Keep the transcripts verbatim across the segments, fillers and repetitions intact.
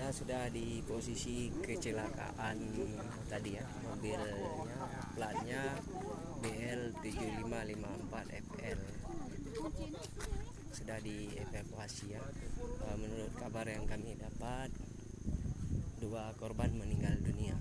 Sudah di posisi kecelakaan tadi ya, mobilnya platnya B L tujuh lima lima empat F L. Sudah dievakuasi ya. Eh, menurut kabar yang kami dapat, dua korban meninggal dunia.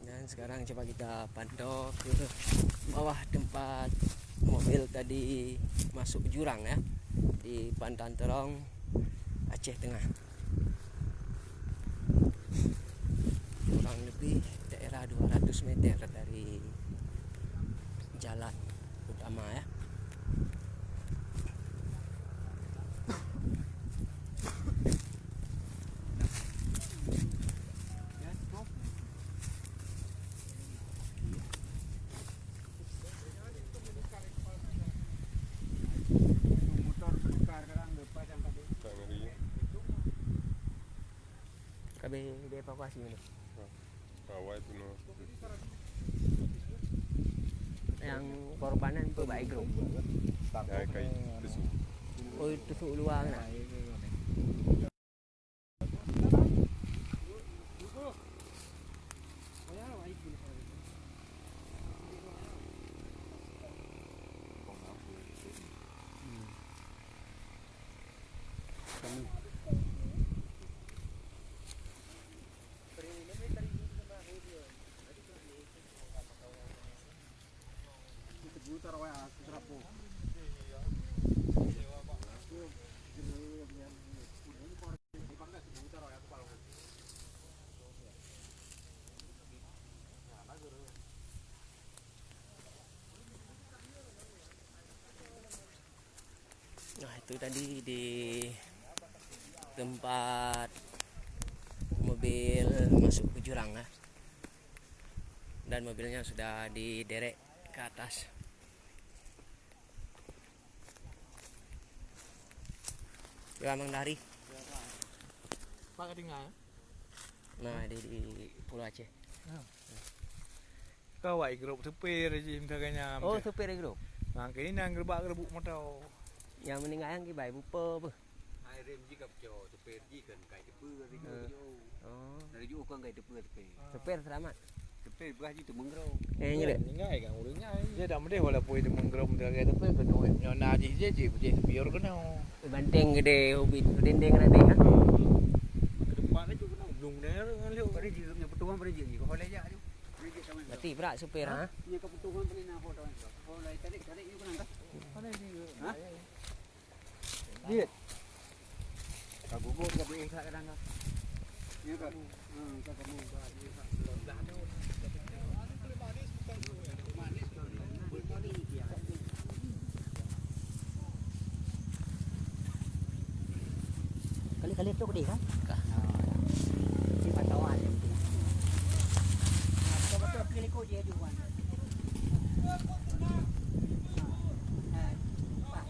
Dan sekarang coba kita pantau ke bawah tempat mobil tadi masuk jurang ya, di Pantan Terong, Aceh Tengah. Kurang lebih daerah dua ratus meter dari jalan utama ya. Kami dievakuasi dulu. Awai pun. Yang korban nyan pun baik grup. Ya, kai tesu. Oh, tesu luar na. Nah, itu tadi di tempat mobil masuk ke jurang lah. Dan mobilnya sudah diderek ke atas. Ya, Mang Dari. Pak ketinggal? Nah, di, di Pulau Aceh. Kawai grup supir jih misalnya. Oh, supir grup. Nah, kini nang gerbak gerbuk motor. Yang meninggal yang kibai bupa apa? Hai rem jih ka pecah, supir jih kan kai tepe dari jauh. Oh. Dari jauh kan kai tepe tepe. Supir selamat. Supir bah jih tu menggerong. Eh, nyerit. Ninggai kan urang ngai. Dia dah mendeh walaupun itu menggerong dia kata apa kena nyonya jih je je je biar kena. Banteng gede hobi dendeng nanti kan. Ke depan itu kena belum dah ngalih. Pada jih punya petuang pada jih. Kau boleh jak tu. Berarti berat supir ha? Nya keputusan beli nak foto. Oh, lai tarik, tarik you kenapa? Mana dia? Ha? Dia. Ka gugur ka beuéh kat kadang ka. Ya ka. Hmm, ka kamu ka dia ka. Manis tu. Manis tu. Kali-kali tu deh kan? Ka. Di pantauan. Kau betul pilih kau je tu kan.